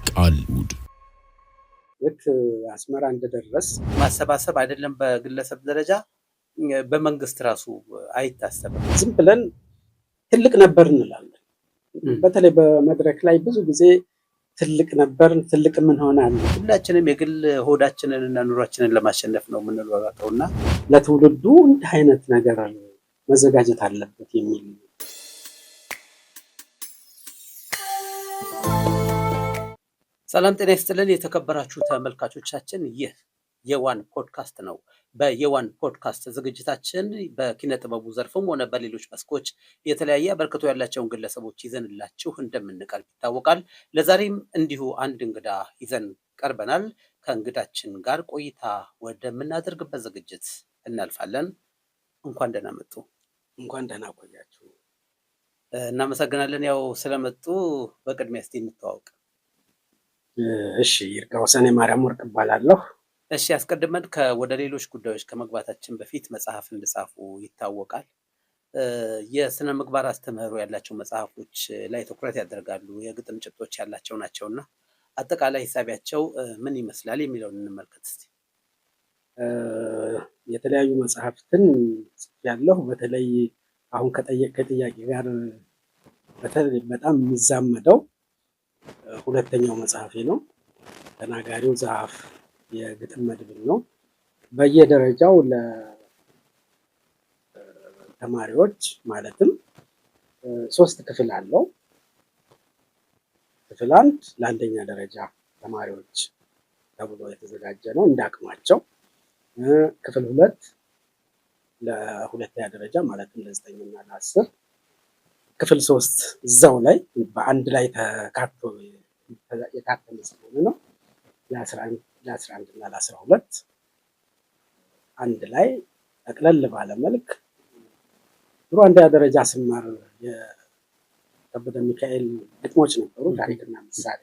ቃል ውድ ልክ አስመራ እንደደረስ ማሰባሰብ አይደለም በግለሰብ ደረጃ፣ በመንግስት ራሱ አይታሰብም። ዝም ብለን ትልቅ ነበር እንላለን። በተለይ በመድረክ ላይ ብዙ ጊዜ ትልቅ ነበር፣ ትልቅ ምን ሆናለን። ሁላችንም የግል ሆዳችንን እና ኑሯችንን ለማሸነፍ ነው የምንሯሯጠው እና ለትውልዱ እንዲህ አይነት ነገር መዘጋጀት አለበት የሚል። ሰላም ጤና ይስጥልን የተከበራችሁ ተመልካቾቻችን፣ ይህ የዋን ፖድካስት ነው። በየዋን ፖድካስት ዝግጅታችን በኪነ ጥበቡ ዘርፍም ሆነ በሌሎች መስኮች የተለያየ አበርክቶ ያላቸውን ግለሰቦች ይዘንላችሁ እንደምንቀርብ ይታወቃል። ለዛሬም እንዲሁ አንድ እንግዳ ይዘን ቀርበናል። ከእንግዳችን ጋር ቆይታ ወደምናደርግበት ዝግጅት እናልፋለን። እንኳን ደህና መጡ። እንኳን ደህና ቆያችሁ። እናመሰግናለን። ያው ስለመጡ በቅድሚያ እስቲ እንተዋወቅ። እሺ፣ ይርጋ ወሰኔ ማርያም ወርቅ እባላለሁ። እሺ፣ አስቀድመን ወደ ሌሎች ጉዳዮች ከመግባታችን በፊት መጽሐፍ እንደጻፉ ይታወቃል። የስነ ምግባር አስተምህሮ ያላቸው መጽሐፎች ላይ ትኩረት ያደርጋሉ። የግጥም ጭብጦች ያላቸው ናቸው እና አጠቃላይ ሂሳቢያቸው ምን ይመስላል የሚለውን እንመልከት እስቲ። የተለያዩ መጽሐፍትን ጽፌያለሁ። በተለይ አሁን ከጥያቄ ጋር በተለይ በጣም የሚዛመደው ሁለተኛው መጽሐፌ ነው። ተናጋሪው ዛፍ የግጥም መድብል ነው። በየደረጃው ለተማሪዎች ማለትም 3 ክፍል አለው። ክፍል 1 ለአንደኛ ደረጃ ተማሪዎች ተብሎ የተዘጋጀ ነው እንዳቅማቸው። ክፍል 2 ለሁለተኛ ደረጃ ማለትም ለ9 እና ለ10። ክፍል 3 እዛው ላይ በአንድ ላይ ተካቶ የታተመ ስለሆነ ነው ለአስራ አንድ እና ለአስራ ሁለት አንድ ላይ ጠቅለል ባለ መልክ። ድሮ አንደኛ ደረጃ ስማር የከበደ ሚካኤል ግጥሞች ነበሩ። ታሪክና ምሳሌ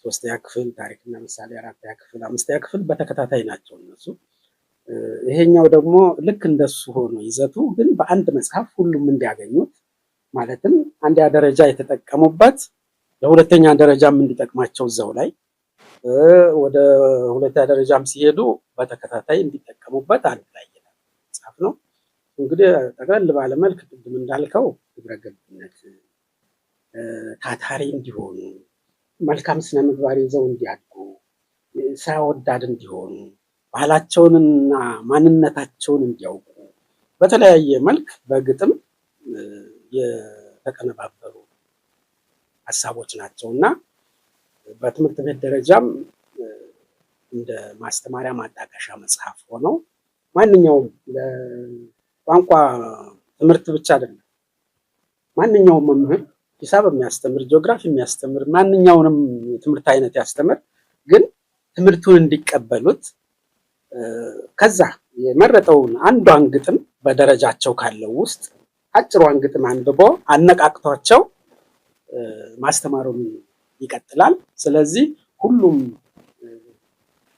3ኛ ክፍል፣ ታሪክና ምሳሌ 4ኛ ክፍል፣ 5ኛ ክፍል በተከታታይ ናቸው እነሱ። ይሄኛው ደግሞ ልክ እንደሱ ሆኖ ይዘቱ ግን በአንድ መጽሐፍ ሁሉም እንዲያገኙት ማለትም አንደኛ ደረጃ የተጠቀሙበት ለሁለተኛ ደረጃም እንዲጠቅማቸው እዛው ላይ ወደ ሁለተኛ ደረጃም ሲሄዱ በተከታታይ እንዲጠቀሙበት አንድ ላይ ይላል መጽሐፍ ነው። እንግዲህ ጠቅለል ባለ መልክ ቅድም እንዳልከው ግብረ ገብነት፣ ታታሪ እንዲሆኑ፣ መልካም ስነ ምግባር ይዘው እንዲያድጉ፣ ስራ ወዳድ እንዲሆኑ፣ ባህላቸውንና ማንነታቸውን እንዲያውቁ በተለያየ መልክ በግጥም የተቀነባበሩ ሐሳቦች ናቸውና በትምህርት ቤት ደረጃም እንደ ማስተማሪያ ማጣቀሻ መጽሐፍ ሆነው ማንኛውም ለቋንቋ ትምህርት ብቻ አይደለም፣ ማንኛውም መምህር ሂሳብ የሚያስተምር፣ ጂኦግራፊ የሚያስተምር፣ ማንኛውንም ትምህርት አይነት ያስተምር፣ ግን ትምህርቱን እንዲቀበሉት ከዛ የመረጠውን አንዷን ግጥም በደረጃቸው ካለው ውስጥ አጭሯን ግጥም አንብቦ አነቃቅቷቸው ማስተማሩን ይቀጥላል። ስለዚህ ሁሉም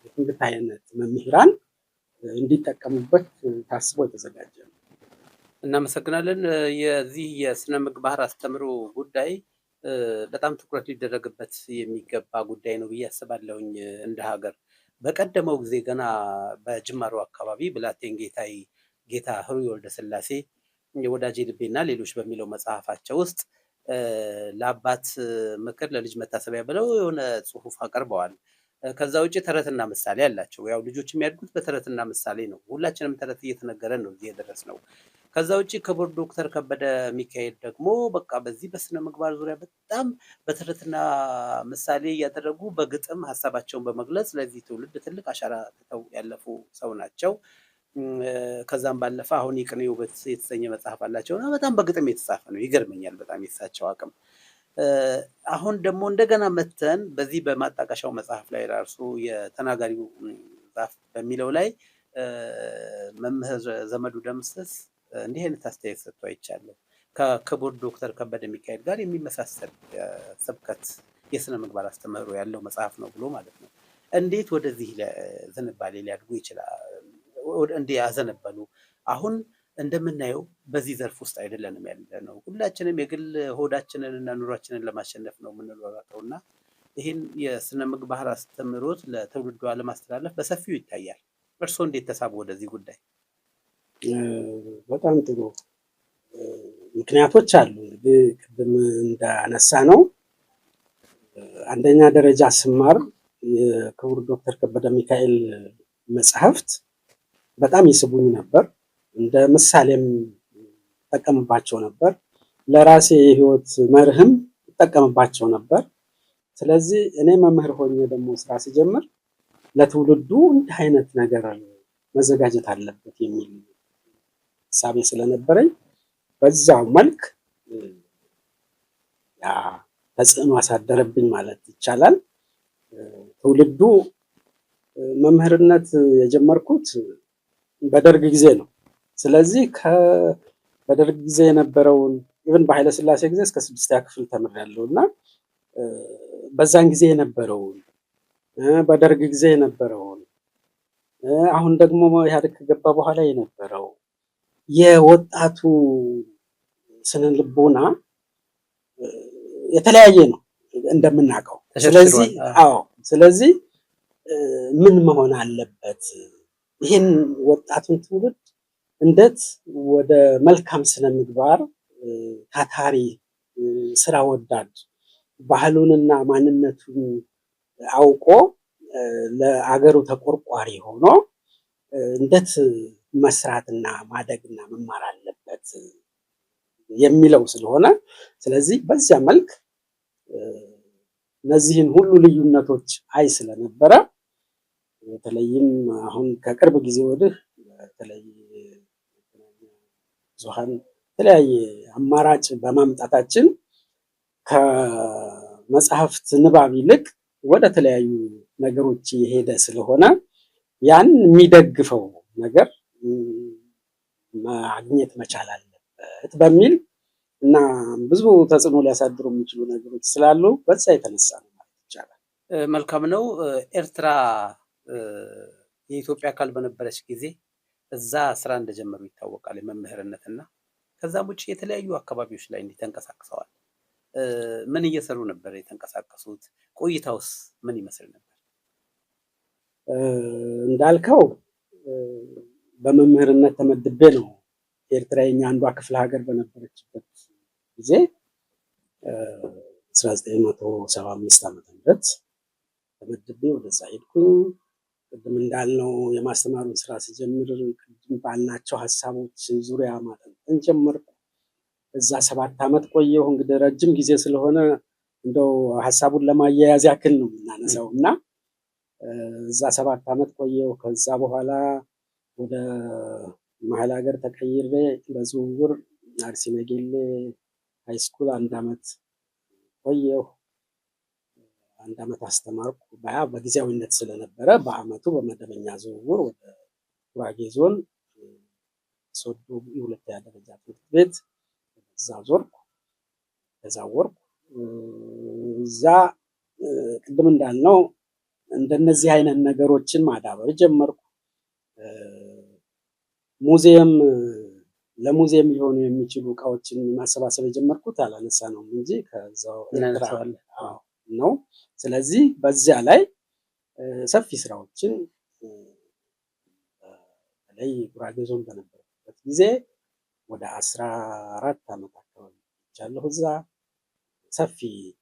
የትምህርት አይነት መምህራን እንዲጠቀሙበት ታስቦ የተዘጋጀ ነው። እናመሰግናለን። የዚህ የስነ ምግባር አስተምሮ ጉዳይ በጣም ትኩረት ሊደረግበት የሚገባ ጉዳይ ነው ብዬ አስባለሁኝ። እንደ ሀገር በቀደመው ጊዜ ገና በጅማሮ አካባቢ ብላቴን ጌታ ህሩይ ወልደ ስላሴ የወዳጄ ልቤና ሌሎች በሚለው መጽሐፋቸው ውስጥ ለአባት ምክር ለልጅ መታሰቢያ ብለው የሆነ ጽሁፍ አቅርበዋል። ከዛ ውጪ ተረትና ምሳሌ አላቸው። ያው ልጆች የሚያድጉት በተረትና ምሳሌ ነው። ሁላችንም ተረት እየተነገረን ነው እዚህ የደረስነው። ከዛ ውጪ ክቡር ዶክተር ከበደ ሚካኤል ደግሞ በዚህ በስነ ምግባር ዙሪያ በጣም በተረትና ምሳሌ እያደረጉ በግጥም ሐሳባቸውን በመግለጽ ለዚህ ትውልድ ትልቅ አሻራ ትተው ያለፉ ሰው ናቸው። ከዛም ባለፈ አሁን የቅኔ ውበት የተሰኘ መጽሐፍ አላቸው እና በጣም በግጥም የተጻፈ ነው። ይገርመኛል በጣም የእሳቸው አቅም። አሁን ደግሞ እንደገና መተን በዚህ በማጣቀሻው መጽሐፍ ላይ ራሱ የተናጋሪው ዛፍ በሚለው ላይ መምህር ዘመዱ ደምስስ እንዲህ አይነት አስተያየት ሰጥቶ አይቻለሁ። ከክቡር ዶክተር ከበደ ሚካኤል ጋር የሚመሳሰል ስብከት የስነ ምግባር አስተምህሮ ያለው መጽሐፍ ነው ብሎ ማለት ነው። እንዴት ወደዚህ ዝንባሌ ሊያድጉ ይችላል? እንዲህ ያዘነበሉ አሁን እንደምናየው በዚህ ዘርፍ ውስጥ አይደለንም ያለ ነው። ሁላችንም የግል ሆዳችንን እና ኑሯችንን ለማሸነፍ ነው የምንሯሯጠው እና ይህን የስነ ምግባር አስተምህሮት ለትውልዷ ለማስተላለፍ በሰፊው ይታያል። እርስዎ እንዴት ተሳቡ ወደዚህ ጉዳይ? በጣም ጥሩ ምክንያቶች አሉ። እንግዲህ ቅድም እንዳነሳ ነው አንደኛ ደረጃ ስማር የክቡር ዶክተር ከበደ ሚካኤል መጽሐፍት በጣም ይስቡኝ ነበር። እንደ ምሳሌም እጠቀምባቸው ነበር። ለራሴ የህይወት መርህም እጠቀምባቸው ነበር። ስለዚህ እኔ መምህር ሆኜ ደግሞ ስራ ስጀምር ለትውልዱ እንዲህ አይነት ነገር መዘጋጀት አለበት የሚል እሳቤ ስለነበረኝ በዛው መልክ ያ ተጽዕኖ አሳደረብኝ ማለት ይቻላል። ትውልዱ መምህርነት የጀመርኩት በደርግ ጊዜ ነው። ስለዚህ በደርግ ጊዜ የነበረውን even በኃይለ ሥላሴ ጊዜ እስከ 6ኛ ክፍል ተምሬያለሁ እና በዛን ጊዜ የነበረውን፣ በደርግ ጊዜ የነበረውን፣ አሁን ደግሞ ኢህአዴግ ከገባ በኋላ የነበረው የወጣቱ ስነ ልቦና የተለያየ ነው እንደምናውቀው። ስለዚህ አዎ፣ ስለዚህ ምን መሆን አለበት? ይህን ወጣቱን ትውልድ እንዴት ወደ መልካም ስነ ምግባር፣ ታታሪ፣ ስራ ወዳድ፣ ባህሉንና ማንነቱን አውቆ ለአገሩ ተቆርቋሪ ሆኖ እንዴት መስራትና ማደግና መማር አለበት የሚለው ስለሆነ፣ ስለዚህ በዚያ መልክ እነዚህን ሁሉ ልዩነቶች አይ ስለነበረ፣ በተለይም አሁን ከቅርብ ጊዜ ወዲህ በተለይ ብዙሃን የተለያየ አማራጭ በማምጣታችን ከመጽሐፍት ንባብ ይልቅ ወደ ተለያዩ ነገሮች የሄደ ስለሆነ ያን የሚደግፈው ነገር ማግኘት መቻል አለበት በሚል እና ብዙ ተጽዕኖ ሊያሳድሩ የሚችሉ ነገሮች ስላሉ በዛ የተነሳ ነው ማለት ይቻላል። መልካም ነው። ኤርትራ የኢትዮጵያ አካል በነበረች ጊዜ እዛ ስራ እንደጀመሩ ይታወቃል፣ የመምህርነት፣ እና ከዛም ውጭ የተለያዩ አካባቢዎች ላይ እንዲህ ተንቀሳቅሰዋል። ምን እየሰሩ ነበር የተንቀሳቀሱት? ቆይታውስ ምን ይመስል ነበር? እንዳልከው በመምህርነት ተመድቤ ነው ኤርትራ የኛ አንዷ ክፍለ ሀገር በነበረችበት ጊዜ 1975 ዓመተ ምህረት ተመድቤ ወደዛ ሄድኩኝ። ቅድም እንዳልነው የማስተማሩን ስራ ስጀምር ቅድም ባልናቸው ሀሳቦች ዙሪያ ማጠንጠን ጀመርኩ። እዛ 7 ዓመት ቆየሁ። እንግዲህ ረጅም ጊዜ ስለሆነ እንደው ሀሳቡን ለማያያዝ ያክል ነው የምናነሳው እና እዛ 7 ዓመት ቆየሁ። ከዛ በኋላ ወደ መሀል ሀገር ተቀይሬ በዝውውር አርሲ ነገሌ high school 1 ዓመት ቆየሁ። 1 ዓመት አስተማርኩ። በጊዜያዊነት ስለነበረ በአመቱ በመደበኛ ዝውውር ወደ ጉራጌ ዞን ሶዶ የሁለተኛ ደረጃ ትምህርት ቤት እዛ ዞርኩ፣ ተዛወርኩ። እዛ ቅድም እንዳልነው እንደነዚህ አይነት ነገሮችን ማዳበር ጀመርኩ። ሙዚየም ለሙዚየም ሊሆኑ የሚችሉ እቃዎችን ማሰባሰብ የጀመርኩት አላነሳ ነው እንጂ ከዛው ኤርትራ ነው። ስለዚህ በዚያ ላይ ሰፊ ስራዎችን በተለይ ጉራጌ ዞን በነበረበት ጊዜ ወደ 14 ዓመት አካባቢ ቆይቻለሁ። እዛ ሰፊ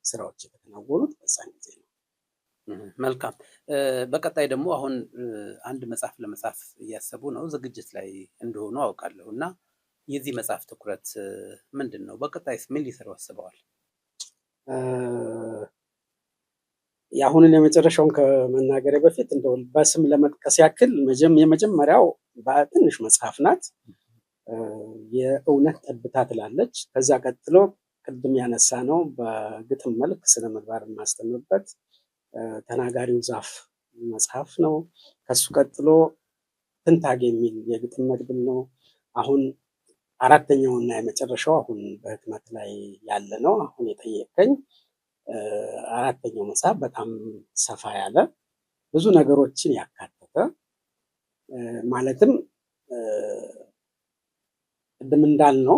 ስራዎች የተከናወኑት በዛን ጊዜ ነው። መልካም። በቀጣይ ደግሞ አሁን አንድ መጽሐፍ ለመጻፍ እያሰቡ ነው፣ ዝግጅት ላይ እንደሆኑ አውቃለሁ። እና የዚህ መጽሐፍ ትኩረት ምንድን ነው? በቀጣይስ ምን ሊሰሩ አስበዋል? የአሁንን የመጨረሻውን ከመናገሬ በፊት እንደው በስም ለመጥቀስ ያክል የመጀመሪያው በትንሽ መጽሐፍ ናት። የእውነት ጠብታ ትላለች። ከዛ ቀጥሎ ቅድም ያነሳ ነው በግጥም መልክ ስነ ምግባር የማስተምርበት ተናጋሪው ዛፍ መጽሐፍ ነው። ከሱ ቀጥሎ ትንታግ የሚል የግጥም መድብል ነው። አሁን አራተኛውና የመጨረሻው አሁን በህትመት ላይ ያለ ነው። አሁን የጠየቀኝ አራተኛው መጽሐፍ በጣም ሰፋ ያለ ብዙ ነገሮችን ያካተተ፣ ማለትም ቅድም እንዳልነው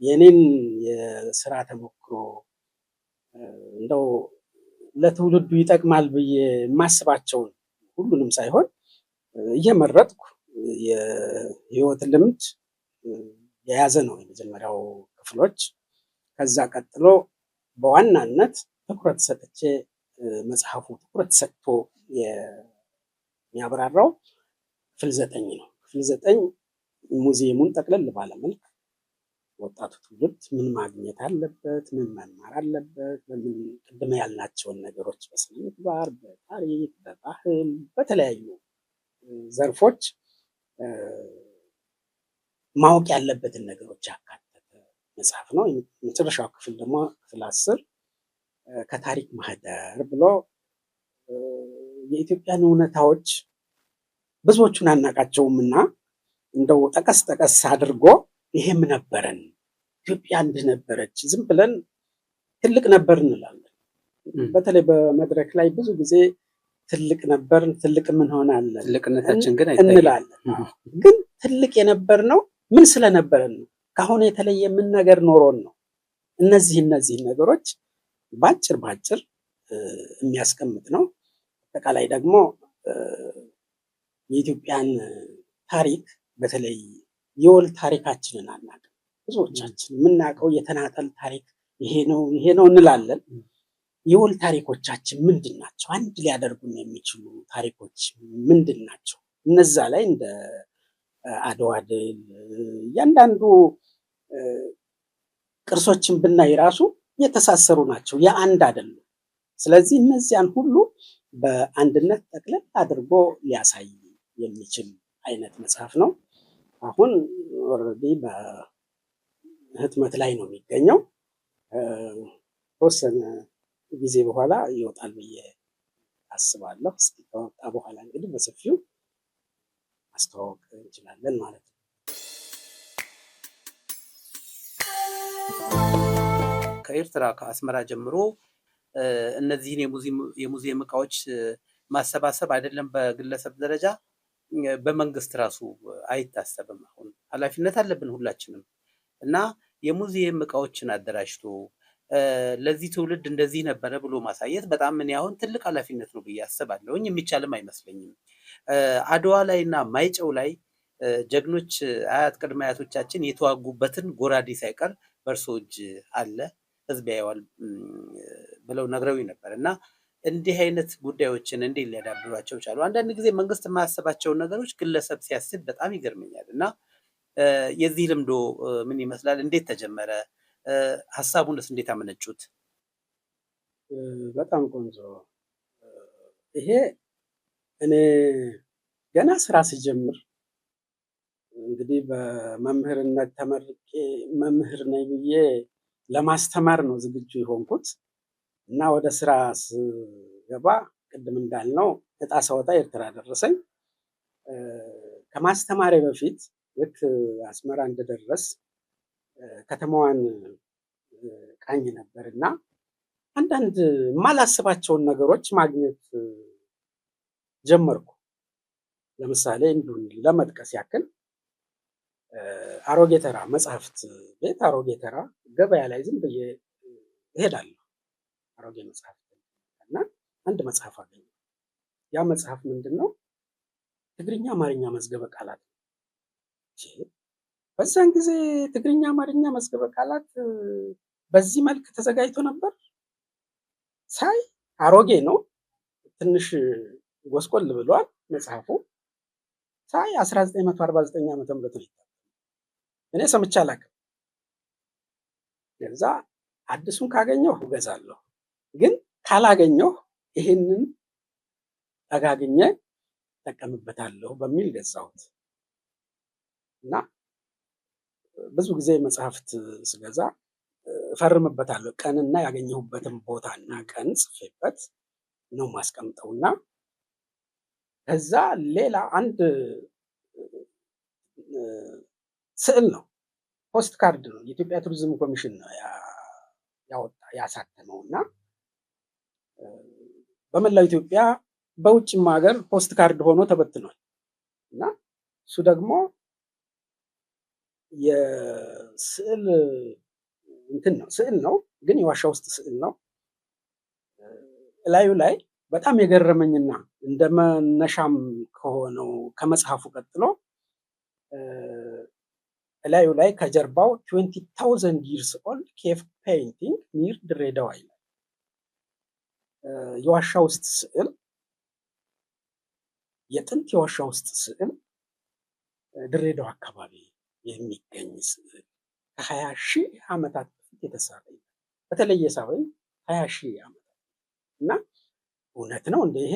የኔን የስራ ተሞክሮ እንደው ለትውልዱ ይጠቅማል ብዬ የማስባቸውን ሁሉንም ሳይሆን እየመረጥኩ የህይወት ልምድ የያዘ ነው የመጀመሪያው ክፍሎች። ከዛ ቀጥሎ በዋናነት ትኩረት ሰጥቼ መጽሐፉ ትኩረት ሰጥቶ የሚያብራራው ክፍል 9 ነው። ክፍል 9 ሙዚየሙን ጠቅለል ባለ መልክ ወጣቱ ትውልድ ምን ማግኘት አለበት፣ ምን መማር አለበት፣ በምን ቅድም ያልናቸውን ነገሮች በስነ ምግባር፣ በታሪክ፣ በባህል፣ በተለያዩ ዘርፎች ማወቅ ያለበትን ነገሮች ያካተተ መጽሐፍ ነው። የመጨረሻው ክፍል ደግሞ ክፍል 10 ከታሪክ ማህደር ብሎ የኢትዮጵያን እውነታዎች ብዙዎቹን አናቃቸውምና እንደው ጠቀስ ጠቀስ አድርጎ ይሄም ነበረን፣ ኢትዮጵያ እንደነበረች ዝም ብለን ትልቅ ነበር እንላለን። በተለይ በመድረክ ላይ ብዙ ጊዜ ትልቅ ነበር፣ ትልቅ ምን ሆናለን፣ ትልቅነታችን ግን አይታይም እንላለን። ግን ትልቅ የነበርነው ምን ስለነበረን ነው? ከአሁን የተለየ ምን ነገር ኖሮን ነው? እነዚህ ነገሮች ባጭር ባጭር የሚያስቀምጥ ነው። አጠቃላይ ደግሞ የኢትዮጵያን ታሪክ በተለይ የወል ታሪካችንን አናውቅም። ብዙዎቻችን የምናውቀው የተናጠል ታሪክ ይሄ ነው ይሄ ነው እንላለን። የወል ታሪኮቻችን ምንድን ናቸው? አንድ ሊያደርጉን የሚችሉ ታሪኮች ምንድን ናቸው? እነዛ ላይ እንደ አድዋ ድል እያንዳንዱ ቅርሶችን ብናይ ራሱ የተሳሰሩ ናቸው፣ የአንድ አይደሉም። ስለዚህ እነዚያን ሁሉ በአንድነት ጠቅለል አድርጎ ሊያሳይ የሚችል አይነት መጽሐፍ ነው። አሁን already በህትመት ላይ ነው የሚገኘው። ተወሰነ ጊዜ በኋላ ይወጣል ብዬ አስባለሁ። እስኪ ከወጣ በኋላ እንግዲህ በሰፊው ማስተዋወቅ እንችላለን ማለት ነው። ከኤርትራ ከአስመራ ጀምሮ እነዚህን የሙዚየም እቃዎች ማሰባሰብ አይደለም በግለሰብ ደረጃ በመንግስት ራሱ አይታሰብም። አሁን ኃላፊነት አለብን ሁላችንም እና የሙዚየም እቃዎችን አደራጅቶ ለዚህ ትውልድ እንደዚህ ነበረ ብሎ ማሳየት በጣም እኔ አሁን ትልቅ ኃላፊነት ነው ብዬ አስባለሁኝ። የሚቻልም አይመስለኝም። አድዋ ላይ እና ማይጨው ላይ ጀግኖች አያት ቅድመ አያቶቻችን የተዋጉበትን ጎራዴ ሳይቀር በእርሶ እጅ አለ፣ ህዝብ ያየዋል ብለው ነግረውኝ ነበር። እና እንዲህ አይነት ጉዳዮችን እንዴት ሊያዳብሯቸው ቻሉ? አንዳንድ ጊዜ መንግስት የማያስባቸውን ነገሮች ግለሰብ ሲያስብ በጣም ይገርመኛል። እና የዚህ ልምዶ ምን ይመስላል? እንዴት ተጀመረ? ሀሳቡንስ እንዴት አመነጩት? በጣም ቆንጆ። ይሄ እኔ ገና ስራ ስጀምር እንግዲህ በመምህርነት ተመርቄ መምህር ነኝ ብዬ ለማስተማር ነው ዝግጁ የሆንኩት እና ወደ ስራ ስገባ ቅድም እንዳልነው እጣ ሳወጣ ኤርትራ ደረሰኝ። ከማስተማሬ በፊት ልክ አስመራ እንደደረስ ከተማዋን ቃኝ ነበርና አንዳንድ የማላስባቸውን ነገሮች ማግኘት ጀመርኩ። ለምሳሌ እንዲሁ ለመጥቀስ ያክል አሮጌ ተራ መጽሐፍት ቤት አሮጌ ተራ ገበያ ላይ ዝም ብዬ እሄዳለሁ። አሮጌ መጽሐፍ እና አንድ መጽሐፍ አገኘሁ። ያ መጽሐፍ ምንድነው? ትግርኛ አማርኛ መዝገበ ቃላት ነው። በዛን ጊዜ ትግርኛ አማርኛ መዝገበ ቃላት በዚህ መልክ ተዘጋጅቶ ነበር። ሳይ አሮጌ ነው፣ ትንሽ ጎስቆል ብሏል መጽሐፉ። ሳይ 1949 ዓመተ ምህረት ነው። እኔ ሰምቼ አላውቅም። ከዛ አዲሱን ካገኘሁ እገዛለሁ፣ ግን ካላገኘሁ ይሄንን ጠጋግኜ እጠቀምበታለሁ በሚል ገዛሁት። እና ብዙ ጊዜ መጽሐፍት ስገዛ እፈርምበታለሁ። ቀንና ያገኘሁበትን ቦታና ቀን ጽፌበት ነው ማስቀምጠውና ከዛ ሌላ አንድ ስዕል ነው፣ ፖስት ካርድ ነው፣ የኢትዮጵያ ቱሪዝም ኮሚሽን ነው ያወጣ ያሳተመውና በመላው ኢትዮጵያ በውጭም ሀገር ፖስት ካርድ ሆኖ ተበትኗል። እና እሱ ደግሞ የስዕል እንትን ነው፣ ስዕል ነው ግን የዋሻ ውስጥ ስዕል ነው። እላዩ ላይ በጣም የገረመኝና እንደ መነሻም ከሆነው ከመጽሐፉ ቀጥሎ እላዩ ላይ ከጀርባው 20,000 years old cave painting near ድሬዳዋ ይላል። የዋሻ ውስጥ ስዕል፣ የጥንት የዋሻ ውስጥ ስዕል፣ ድሬዳዋ አካባቢ የሚገኝ ስዕል ከ20,000 ዓመታት በፊት የተሳለ፣ በተለየ ሳበኝ 20,000 ዓመታት እና እውነት ነው እንደ ይሄ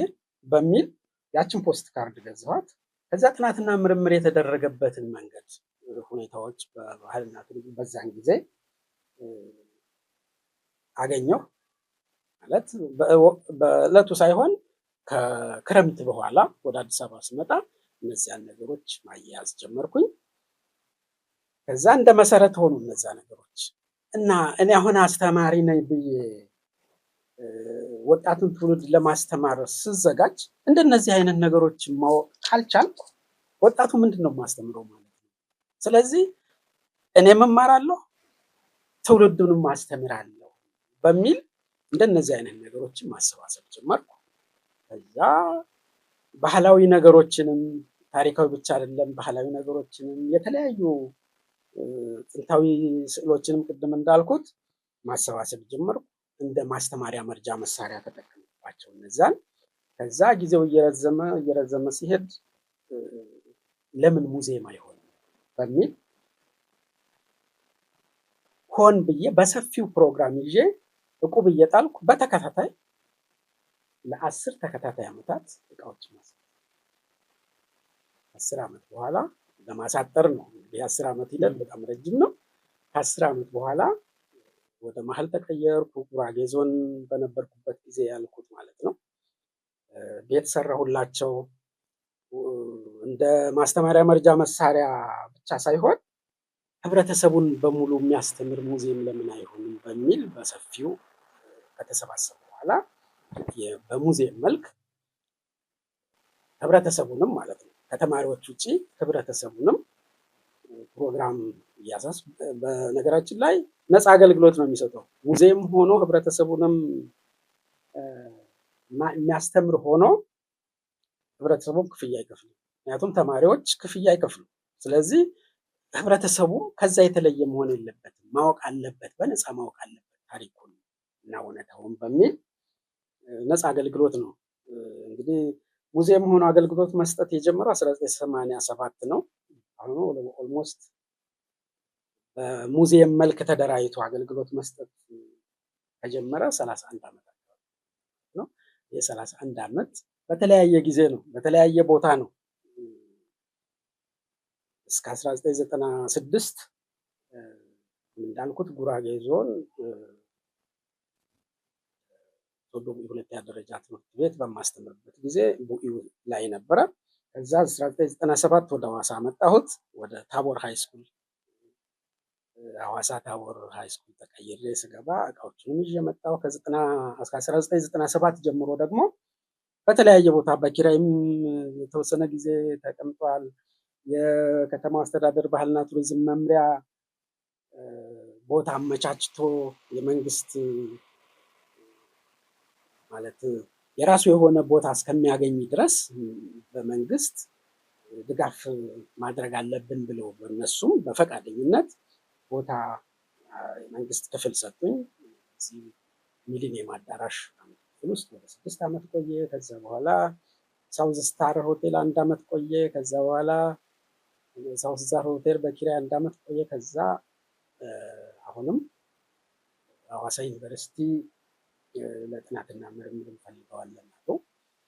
በሚል ያችን ፖስት ካርድ ገዛኋት። ከዛ ጥናትና ምርምር የተደረገበትን መንገድ ሁኔታዎች በባህልና ቱሪዝም በዛን ጊዜ አገኘሁ። ማለት በዕለቱ ሳይሆን ከክረምት በኋላ ወደ አዲስ አበባ ስመጣ እነዚያን ነገሮች ማያያዝ ጀመርኩኝ። ከዛ እንደ መሰረት ሆኑ እነዛ ነገሮች እና እኔ አሁን አስተማሪ ነኝ ብዬ ወጣቱን ትውልድ ለማስተማር ስዘጋጅ እንደነዚህ አይነት ነገሮች ማወቅ ካልቻልኩ ወጣቱ ምንድን ነው የማስተምረው ማለት ነው። ስለዚህ እኔም እማራለሁ ትውልዱንም አስተምራለሁ በሚል እንደነዚህ አይነት ነገሮችን ማሰባሰብ ጀመርኩ። ከዛ ባህላዊ ነገሮችንም፣ ታሪካዊ ብቻ አይደለም፣ ባህላዊ ነገሮችንም የተለያዩ ጥንታዊ ስዕሎችንም ቅድም እንዳልኩት ማሰባሰብ ጀመርኩ። እንደ ማስተማሪያ መርጃ መሳሪያ ተጠቀምኩባቸው እነዛን። ከዛ ጊዜው እየረዘመ እየረዘመ ሲሄድ ለምን ሙዚየም አይሆንም በሚል ሆን ብዬ በሰፊው ፕሮግራም ይዤ እቁብ እየጣልኩ በተከታታይ ለ10 ተከታታይ ዓመታት እቃዎች ማሰባሰብ፣ 10 ዓመት በኋላ ለማሳጠር ነው እንግዲህ 10 ዓመት ሂደት በጣም ረጅም ነው። ከ10 ዓመት በኋላ ወደ መሀል ተቀየርኩ። ጉራጌ ዞን በነበርኩበት ጊዜ ያልኩት ማለት ነው። ቤት ሰራሁላቸው። እንደ ማስተማሪያ መርጃ መሳሪያ ብቻ ሳይሆን ህብረተሰቡን በሙሉ የሚያስተምር ሙዚየም ለምን አይሆንም በሚል በሰፊው ከተሰባሰቡ በኋላ በሙዚየም መልክ ህብረተሰቡንም ማለት ነው ከተማሪዎች ውጪ ህብረተሰቡንም ፕሮግራም እያሳስ፣ በነገራችን ላይ ነፃ አገልግሎት ነው የሚሰጠው። ሙዚየም ሆኖ ህብረተሰቡንም የሚያስተምር ሆኖ ህብረተሰቡም ክፍያ አይከፍልም። ምክንያቱም ተማሪዎች ክፍያ አይከፍሉም። ስለዚህ ህብረተሰቡ ከዛ የተለየ መሆን የለበትም፣ ማወቅ አለበት፣ በነፃ ማወቅ አለበት ታሪኩን እና እውነታውን በሚል ነፃ አገልግሎት ነው። እንግዲህ ሙዚየም ሆኖ አገልግሎት መስጠት የጀመረው 1987 ነው። አሁን almost በሙዚየም መልክ ተደራጅቶ አገልግሎት መስጠት ከጀመረ 31 ዓመት አካባቢ ነው። የ31 ዓመት በተለያየ ጊዜ ነው፣ በተለያየ ቦታ ነው። እስከ 1996 እንዳልኩት ጉራጌ ዞን ሶዶ ሁለተኛ ደረጃ ትምህርት ቤት በማስተምርበት ጊዜ ቡኢ ላይ ነበረ። ከዛ 1997 ወደ ሐዋሳ መጣሁት። ወደ ታቦር high school፣ ሐዋሳ ታቦር high school ተቀይሬ ስገባ እቃዎቹንም ይዤ መጣሁ። ከ1997 ጀምሮ ደግሞ በተለያየ ቦታ በኪራይም የተወሰነ ጊዜ ተቀምጧል። የከተማ አስተዳደር ባህልና ቱሪዝም መምሪያ ቦታ አመቻችቶ የመንግስት ማለት የራሱ የሆነ ቦታ እስከሚያገኝ ድረስ በመንግስት ድጋፍ ማድረግ አለብን ብለው በእነሱም በፈቃደኝነት ቦታ የመንግስት ክፍል ሰጡኝ። እዚህ ሚሊኒየም አዳራሽ አንድ ክፍል ውስጥ ወደ 6 ዓመት ቆየ። ከዛ በኋላ ሳውዝ ስታር ሆቴል አንድ ዓመት ቆየ። ከዛ በኋላ ሳውዝ ስታር ሆቴል በኪራይ አንድ ዓመት ቆየ። ከዛ አሁንም ሐዋሳ ዩኒቨርሲቲ ለጥናትና ምርምር እንፈልገዋለን አሉ።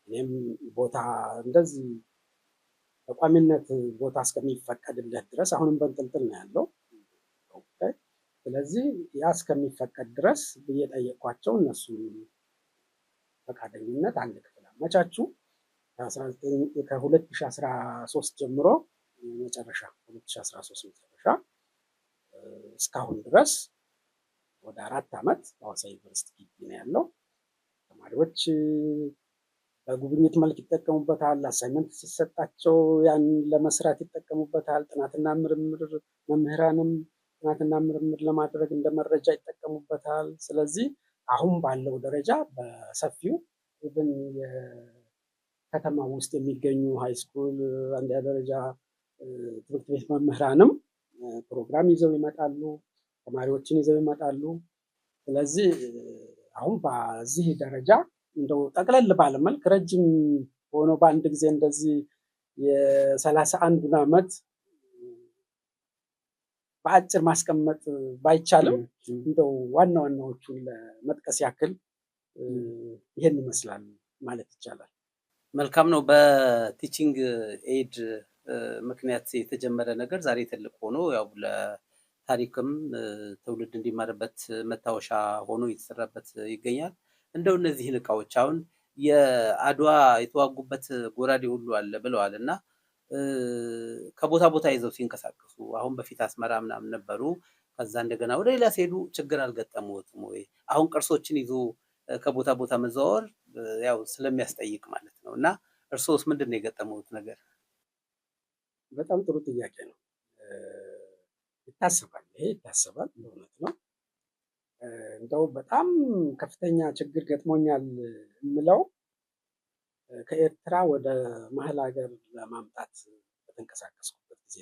እኔም ቦታ እንደዚህ በቋሚነት ቦታ እስከሚፈቀድለት ድረስ አሁንም በእንጥልጥል ነው ያለው። ስለዚህ ያ እስከሚፈቀድ ድረስ ብዬ ጠየቅኳቸው። እነሱ ፈቃደኝነት አንድ ክፍል አመቻቹ። ከ2013 ጀምሮ መጨረሻ 2013 መጨረሻ እስካሁን ድረስ ወደ 4 ዓመት ሐዋሳ ዩኒቨርሲቲ ግቢ ነው ያለው። ተማሪዎች በጉብኝት መልክ ይጠቀሙበታል። Assignment ሲሰጣቸው ያን ለመስራት ይጠቀሙበታል። ጥናትና ምርምር መምህራንም ጥናትና ምርምር ለማድረግ እንደ መረጃ ይጠቀሙበታል። ስለዚህ አሁን ባለው ደረጃ በሰፊው even የከተማ ውስጥ የሚገኙ high school፣ አንደኛ ደረጃ ትምህርት ቤት መምህራንም ፕሮግራም ይዘው ይመጣሉ፣ ተማሪዎችን ይዘው ይመጣሉ። ስለዚህ አሁን በዚህ ደረጃ እንደው ጠቅለል ባለ መልክ ረጅም ሆኖ በአንድ ጊዜ እንደዚህ የ31ን ዓመት በአጭር ማስቀመጥ ባይቻልም እንደው ዋና ዋናዎቹን ለመጥቀስ ያክል ይሄን ይመስላል ማለት ይቻላል። መልካም ነው። በ teaching aid ምክንያት የተጀመረ ነገር ዛሬ ትልቅ ሆኖ ያው ለታሪክም ትውልድ እንዲማርበት መታወሻ ሆኖ እየተሰራበት ይገኛል። እንደው እነዚህን እቃዎች አሁን የአድዋ የተዋጉበት ጎራዴ ሁሉ አለ ብለዋል እና ከቦታ ቦታ ይዘው ሲንቀሳቀሱ አሁን በፊት አስመራ ምናምን ነበሩ። ከዛ እንደገና ወደ ሌላ ሲሄዱ ችግር አልገጠሙትም ወይ? አሁን ቅርሶችን ይዞ ከቦታ ቦታ መዘዋወር ያው ስለሚያስጠይቅ ማለት ነው። እና እርስዎስ ምንድን ነው የገጠሙት ነገር? በጣም ጥሩ ጥያቄ ነው። ይታሰባል፣ ይሄ ይታሰባል፣ እውነት ነው። እንደው በጣም ከፍተኛ ችግር ገጥሞኛል የምለው ከኤርትራ ወደ መሀል ሀገር ለማምጣት በተንቀሳቀስኩበት ጊዜ፣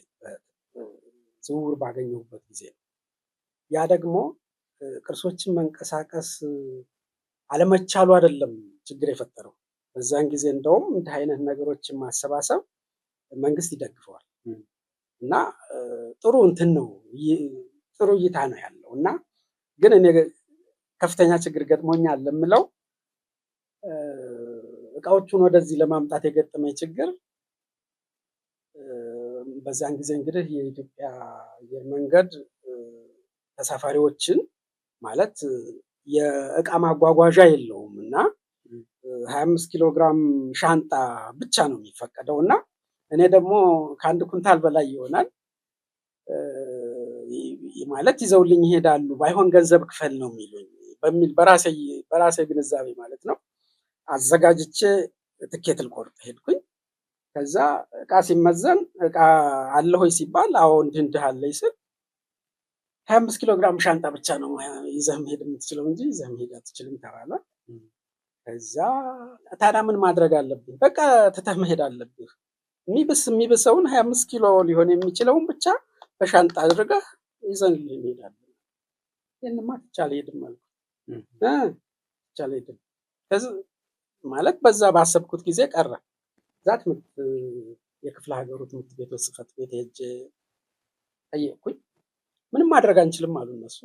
ዝውውር ባገኘሁበት ጊዜ ነው። ያ ደግሞ ቅርሶችን መንቀሳቀስ አለመቻሉ አይደለም ችግር የፈጠረው። በዛን ጊዜ እንደውም እንዲህ አይነት ነገሮችን ማሰባሰብ መንግስት ይደግፈዋል እና ጥሩ እንትን ነው፣ ጥሩ እይታ ነው ያለው። እና ግን እኔ ከፍተኛ ችግር ገጥሞኛል የምለው እቃዎቹን ወደዚህ ለማምጣት የገጠመኝ ችግር በዛን ጊዜ እንግዲህ የኢትዮጵያ አየር መንገድ ተሳፋሪዎችን ማለት የእቃ ማጓጓዣ የለውም እና 25 ኪሎ ግራም ሻንጣ ብቻ ነው የሚፈቀደው እና እኔ ደግሞ ከአንድ ኩንታል በላይ ይሆናል ማለት ይዘውልኝ ይሄዳሉ፣ ባይሆን ገንዘብ ክፈል ነው የሚሉኝ በሚል በራሴ ግንዛቤ ማለት ነው አዘጋጅቼ ትኬት ልቆርጥ ሄድኩኝ። ከዛ እቃ ሲመዘን እቃ አለ ሆይ ሲባል አዎ እንዲህ እንዲህ አለኝ ስል 25 ኪሎ ግራም ሻንጣ ብቻ ነው ይዘህ መሄድ የምትችለው እንጂ ይዘህ መሄድ አትችልም ተባለ። ከዛ ታዲያ ምን ማድረግ አለብኝ? በቃ ትተህ መሄድ አለብህ። የሚብሰውን 25 ኪሎ ሊሆን የሚችለውን ብቻ በሻንጣ አድርገህ ይዘን እንሄዳለን። ይህንማ ትቼ አልሄድም አልኩት። ትቼ አልሄድም ማለት በዛ ባሰብኩት ጊዜ ቀረ። እዛ ትምህርት የክፍለ ሀገሩ ትምህርት ቤቶች ጽሕፈት ቤት ሄጄ ጠየቅኩኝ። ምንም ማድረግ አንችልም አሉ እነሱ።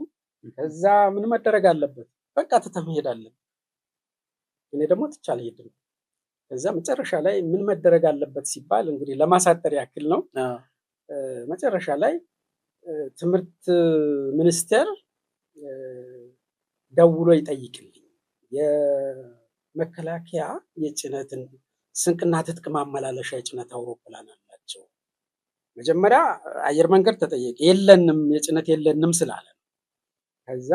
ከዛ ምን መደረግ አለበት? በቃ ትተህ መሄድ አለብህ። እኔ ደግሞ ትቼ አልሄድም። ከዛ መጨረሻ ላይ ምን መደረግ አለበት ሲባል እንግዲህ ለማሳጠር ያክል ነው። መጨረሻ ላይ ትምህርት ሚኒስቴር ደውሎ ይጠይቅልኝ የመከላከያ የጭነትን ስንቅና ትጥቅ ማመላለሻ የጭነት አውሮፕላን አላቸው። መጀመሪያ አየር መንገድ ተጠየቀ። የለንም፣ የጭነት የለንም ስላለ። ከዛ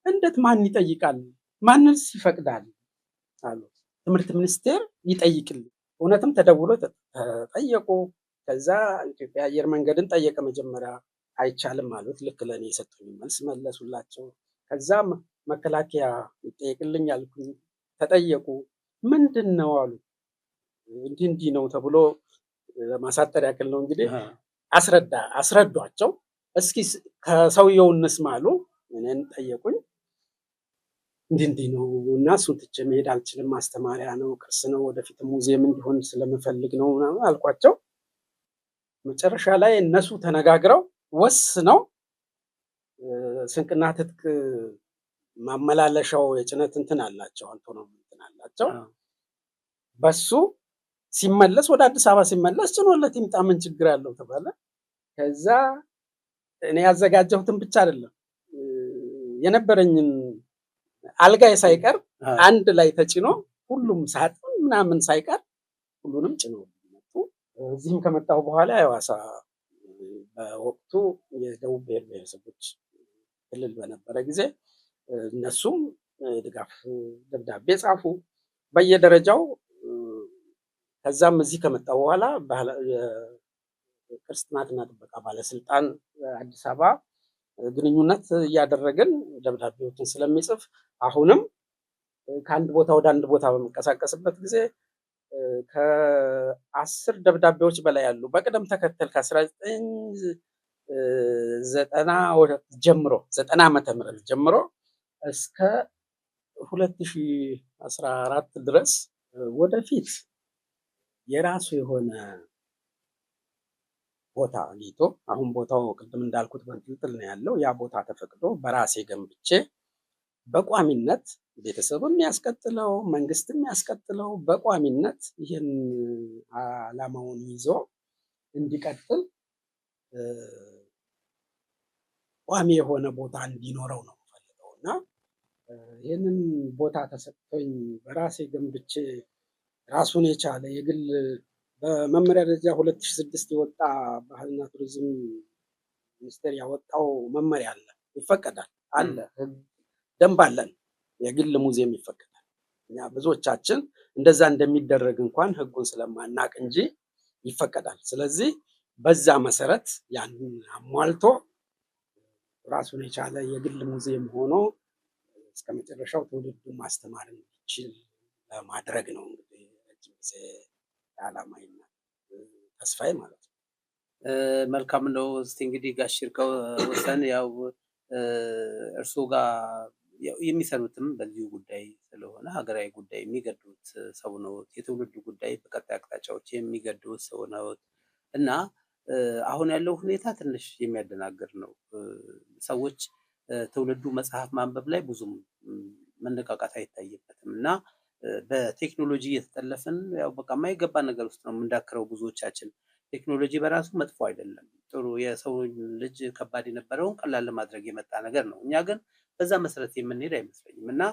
እንዴት ማን ይጠይቃል? ማንስ ይፈቅዳል አሉ። ትምህርት ሚኒስቴር ይጠይቅልኝ። እውነትም ተደውሎ ተጠየቁ። ከዛ ኢትዮጵያ አየር መንገድን ጠየቀ። መጀመሪያ አይቻልም አሉት። ልክ ለእኔ የሰጡኝ መልስ መለሱላቸው። ከዛ መከላከያ ይጠየቅልኝ አልኩኝ። ተጠየቁ። ምንድን ነው አሉ። እንዲህ እንዲህ ነው ተብሎ ለማሳጠር ያክል ነው እንግዲህ አስረዷቸው። እስኪ ከሰውየው እንስማ አሉ። እኔን ጠየቁኝ። እንዲህ እንዲህ ነው እና እሱን ትቼ መሄድ አልችልም፣ ማስተማሪያ ነው፣ ቅርስ ነው፣ ወደፊት ሙዚየም እንዲሆን ስለምፈልግ ነው ምናምን አልኳቸው። መጨረሻ ላይ እነሱ ተነጋግረው ወስነው ስንቅና ትጥቅ ማመላለሻው የጭነት እንትን አላቸው፣ አንቶኖቭ እንትን አላቸው። በሱ ሲመለስ ወደ አዲስ አበባ ሲመለስ ጭኖለት ይምጣ ምን ችግር አለው ተባለ። ከዛ እኔ ያዘጋጀሁትን ብቻ አይደለም የነበረኝን አልጋዬ ሳይቀር አንድ ላይ ተጭኖ ሁሉም ሳጥን ምናምን ሳይቀር ሁሉንም ጭኖ መጡ። እዚህም ከመጣሁ በኋላ የሐዋሳ በወቅቱ የደቡብ ብሔር ብሔረሰቦች ክልል በነበረ ጊዜ እነሱም ድጋፍ ደብዳቤ ጻፉ። በየደረጃው ከዛም እዚህ ከመጣ በኋላ ቅርስ ጥናትና ጥበቃ ባለስልጣን አዲስ አበባ ግንኙነት እያደረግን ደብዳቤዎችን ስለሚጽፍ አሁንም ከአንድ ቦታ ወደ አንድ ቦታ በምንቀሳቀስበት ጊዜ ከ10 ደብዳቤዎች በላይ ያሉ በቅደም ተከተል ከ1990 ጀምሮ 90 ዓመተ ምህረት ጀምሮ እስከ 2014 ድረስ። ወደፊት የራሱ የሆነ ቦታ አግኝቶ፣ አሁን ቦታው ቅድም እንዳልኩት በእንጥልጥል ነው ያለው። ያ ቦታ ተፈቅዶ በራሴ ገንብቼ በቋሚነት ቤተሰብም ያስቀጥለው፣ መንግስትም ያስቀጥለው፣ በቋሚነት ይህን ዓላማውን ይዞ እንዲቀጥል ቋሚ የሆነ ቦታ እንዲኖረው ነው የምፈልገው። እና ይህንን ቦታ ተሰጥቶኝ በራሴ ገንብቼ ራሱን የቻለ የግል በመመሪያ ደረጃ 2006 የወጣ ባህልና ቱሪዝም ሚኒስቴር ያወጣው መመሪያ አለ፣ ይፈቀዳል፣ አለ፣ ደንብ አለን። የግል ሙዚየም ይፈቀዳል። እኛ ብዙዎቻችን እንደዛ እንደሚደረግ እንኳን ህጉን ስለማናቅ እንጂ ይፈቀዳል። ስለዚህ በዛ መሰረት ያንን አሟልቶ ራሱን የቻለ የግል ሙዚየም ሆኖ እስከ መጨረሻው ትውልዱ ማስተማር እንዲችል ለማድረግ ነው እንግዲህ ረጅም ጊዜ ዓላማዬና ተስፋዬ ማለት ነው። መልካም ነው። እስቲ እንግዲህ ጋሽ ይርጋው ወሰን፣ ያው እርስዎ ጋር የሚሰሩትም በዚሁ ጉዳይ ስለሆነ ሀገራዊ ጉዳይ የሚገዱት ሰው ነዎት። የትውልዱ ጉዳይ በቀጣይ አቅጣጫዎች የሚገዱት ሰው ነዎት። እና አሁን ያለው ሁኔታ ትንሽ የሚያደናግር ነው። ሰዎች ትውልዱ መጽሐፍ ማንበብ ላይ ብዙም መነቃቃት አይታይበትም እና በቴክኖሎጂ እየተጠለፍን ያው በቃ የማይገባ ነገር ውስጥ ነው የምንዳክረው ብዙዎቻችን። ቴክኖሎጂ በራሱ መጥፎ አይደለም። ጥሩ የሰው ልጅ ከባድ የነበረውን ቀላል ለማድረግ የመጣ ነገር ነው። እኛ ግን በዛ መሰረት የምንሄድ አይመስለኝም። እና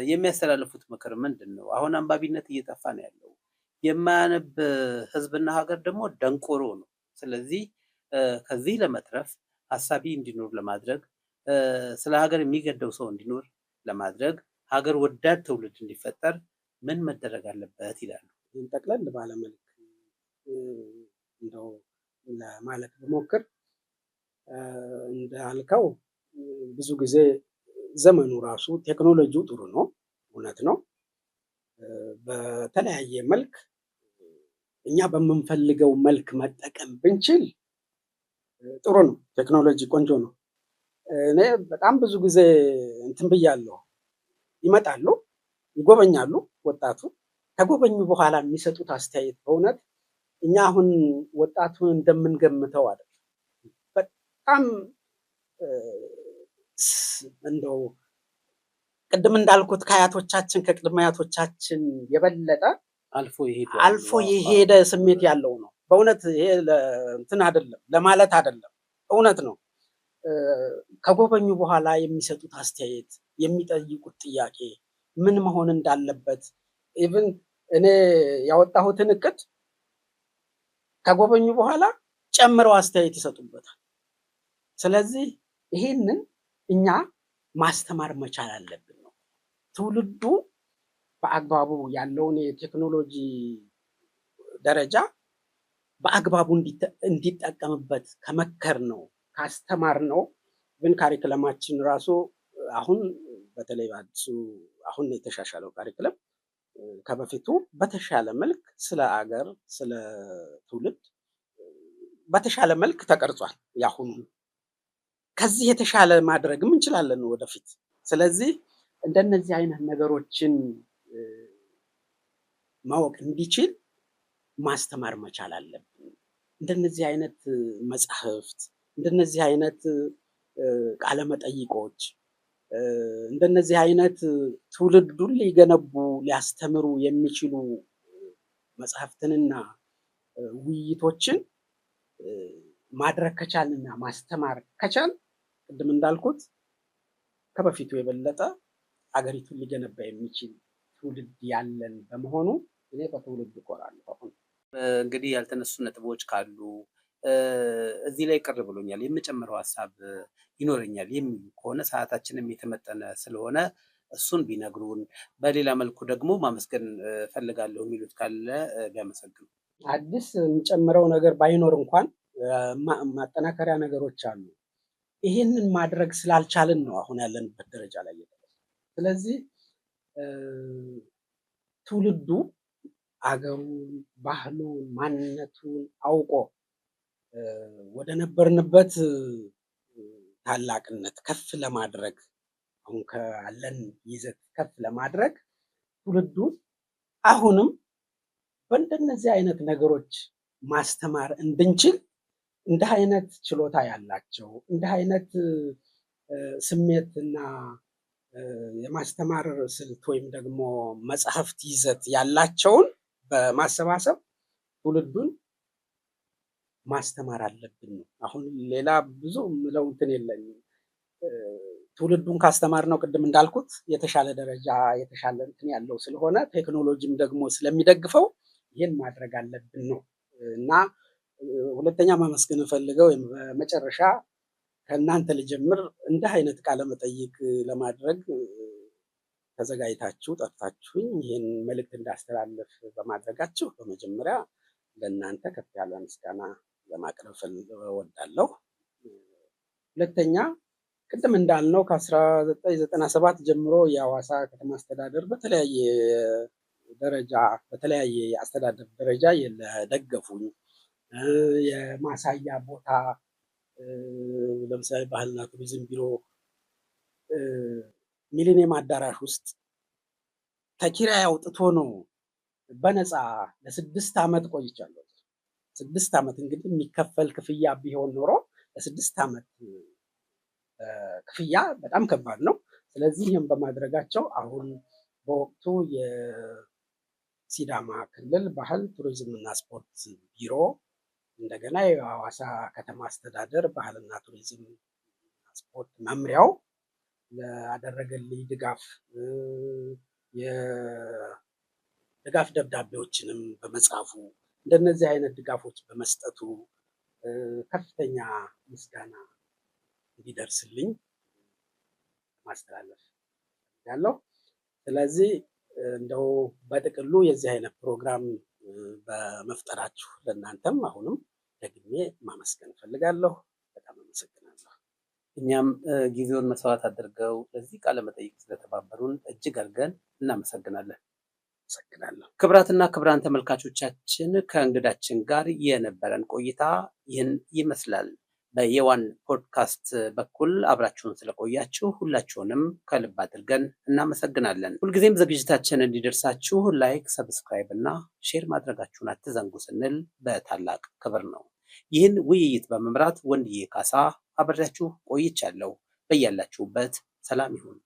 የሚያስተላልፉት ምክር ምንድን ነው? አሁን አንባቢነት እየጠፋ ነው ያለው። የማያነብ ህዝብና ሀገር ደግሞ ደንቆሮ ነው። ስለዚህ ከዚህ ለመትረፍ፣ ሀሳቢ እንዲኖር ለማድረግ፣ ስለ ሀገር የሚገደው ሰው እንዲኖር ለማድረግ፣ ሀገር ወዳድ ትውልድ እንዲፈጠር ምን መደረግ አለበት ይላሉ? ይህን ጠቅለል ባለመልክ እንደው ለማለት ብሞክር፣ እንዳልከው ብዙ ጊዜ ዘመኑ ራሱ ቴክኖሎጂው ጥሩ ነው፣ እውነት ነው። በተለያየ መልክ እኛ በምንፈልገው መልክ መጠቀም ብንችል ጥሩ ነው። ቴክኖሎጂ ቆንጆ ነው። እኔ በጣም ብዙ ጊዜ እንትን ብያለሁ። ይመጣሉ፣ ይጎበኛሉ። ወጣቱ ከጎበኙ በኋላ የሚሰጡት አስተያየት በእውነት እኛ አሁን ወጣቱን እንደምንገምተው አይደለም። በጣም እንደው ቅድም እንዳልኩት ከአያቶቻችን ከቅድመ አያቶቻችን የበለጠ አልፎ ይሄዳል። አልፎ የሄደ ስሜት ያለው ነው። በእውነት ይሄ እንትን አይደለም ለማለት አይደለም፣ እውነት ነው። ከጎበኙ በኋላ የሚሰጡት አስተያየት፣ የሚጠይቁት ጥያቄ፣ ምን መሆን እንዳለበት፣ even እኔ ያወጣሁትን እቅድ ከጎበኙ በኋላ ጨምረው አስተያየት ይሰጡበታል። ስለዚህ ይሄንን እኛ ማስተማር መቻል አለብን ነው። ትውልዱ በአግባቡ ያለውን የቴክኖሎጂ ደረጃ በአግባቡ እንዲጠቀምበት ከመከር ነው፣ ካስተማር ነው። ግን ካሪክለማችን ራሱ አሁን በተለይ በአዲሱ አሁን የተሻሻለው ካሪክለም ከበፊቱ በተሻለ መልክ ስለ አገር ስለ ትውልድ በተሻለ መልክ ተቀርጿል። ያሁኑ ከዚህ የተሻለ ማድረግም እንችላለን ወደፊት። ስለዚህ እንደነዚህ አይነት ነገሮችን ማወቅ እንዲችል ማስተማር መቻል አለብን። እንደነዚህ አይነት መጽሐፍት፣ እንደነዚህ አይነት ቃለ መጠይቆች፣ እንደነዚህ አይነት ትውልዱን ሊገነቡ ሊያስተምሩ የሚችሉ መጽሐፍትንና ውይይቶችን ማድረግ ከቻልንና ማስተማር ከቻል ቅድም እንዳልኩት ከበፊቱ የበለጠ አገሪቱን ሊገነባ የሚችል ትውልድ ያለን በመሆኑ እኔ በትውልድ እኮራለሁ። አሁን እንግዲህ ያልተነሱ ነጥቦች ካሉ፣ እዚህ ላይ ቅር ብሎኛል፣ የምጨምረው ሀሳብ ይኖረኛል የሚሉ ከሆነ፣ ሰዓታችንም የተመጠነ ስለሆነ እሱን ቢነግሩን፣ በሌላ መልኩ ደግሞ ማመስገን ፈልጋለሁ የሚሉት ካለ ቢያመሰግኑ። አዲስ የሚጨምረው ነገር ባይኖር እንኳን ማጠናከሪያ ነገሮች አሉ። ይሄንን ማድረግ ስላልቻልን ነው አሁን ያለንበት ደረጃ ላይ የደረስነው። ስለዚህ ትውልዱ አገሩን፣ ባህሉን፣ ማንነቱን አውቆ ወደ ነበርንበት ታላቅነት ከፍ ለማድረግ፣ አሁን ካለን ይዘት ከፍ ለማድረግ ትውልዱን አሁንም በእንደነዚህ አይነት ነገሮች ማስተማር እንድንችል እንዲህ አይነት ችሎታ ያላቸው፣ እንዲህ አይነት ስሜትና የማስተማር ስልት ወይም ደግሞ መጽሐፍት ይዘት ያላቸውን በማሰባሰብ ትውልዱን ማስተማር አለብን ነው። አሁን ሌላ ብዙ የምለው እንትን የለኝም። ትውልዱን ካስተማርነው ቅድም እንዳልኩት የተሻለ ደረጃ የተሻለ እንትን ያለው ስለሆነ፣ ቴክኖሎጂም ደግሞ ስለሚደግፈው ይህን ማድረግ አለብን ነው። እና ሁለተኛ ማመስገን እፈልገው በመጨረሻ ከእናንተ ልጀምር። እንዲህ አይነት ቃለ መጠይቅ ለማድረግ ተዘጋጅታችሁ ጠርታችሁኝ ይህን መልእክት እንዳስተላልፍ በማድረጋችሁ በመጀመሪያ ለእናንተ ከፍ ያለ ምስጋና ለማቅረብ እወዳለሁ። ሁለተኛ ቅድም እንዳልነው ከ1997 ጀምሮ የሐዋሳ ከተማ አስተዳደር በተለያየ ደረጃ፣ በተለያየ የአስተዳደር ደረጃ ለደገፉኝ፣ የማሳያ ቦታ ለምሳሌ ባህልና ቱሪዝም ቢሮ ሚሊኒየም አዳራሽ ውስጥ ተኪራይ አውጥቶ ነው በነፃ ለ6 ዓመት ቆይቻለሁ። 6 ዓመት እንግዲህ የሚከፈል ክፍያ ቢሆን ኖሮ ለ6 ዓመት ክፍያ በጣም ከባድ ነው። ስለዚህ ይህም በማድረጋቸው አሁን በወቅቱ የሲዳማ ክልል ባህል ቱሪዝም እና ስፖርት ቢሮ፣ እንደገና የሐዋሳ ከተማ አስተዳደር ባህልና ቱሪዝም ስፖርት መምሪያው ላደረገልኝ ድጋፍ፣ የድጋፍ ደብዳቤዎችንም በመጻፉ፣ እንደነዚህ አይነት ድጋፎች በመስጠቱ ከፍተኛ ምስጋና እንዲደርስልኝ ማስተላለፍ ያለው። ስለዚህ እንደው በጥቅሉ የዚህ አይነት ፕሮግራም በመፍጠራችሁ ለእናንተም አሁንም ደግሜ ማመስገን እፈልጋለሁ። በጣም አመሰግናለሁ። እኛም ጊዜውን መስዋዕት አድርገው ለዚህ ቃለ መጠይቅ ስለተባበሩን እጅግ አድርገን እናመሰግናለን። አመሰግናለሁ። ክቡራትና ክቡራን ተመልካቾቻችን፣ ከእንግዳችን ጋር የነበረን ቆይታ ይህን ይመስላል። በየዋን ፖድካስት በኩል አብራችሁን ስለቆያችሁ ሁላችሁንም ከልብ አድርገን እናመሰግናለን። ሁልጊዜም ዝግጅታችን እንዲደርሳችሁ like፣ subscribe እና share ማድረጋችሁን አትዘንጉ ስንል በታላቅ ክብር ነው። ይህን ውይይት በመምራት ወንድዬ ካሳ አብሬያችሁ ቆይቻለሁ። በያላችሁበት ሰላም ይሁን።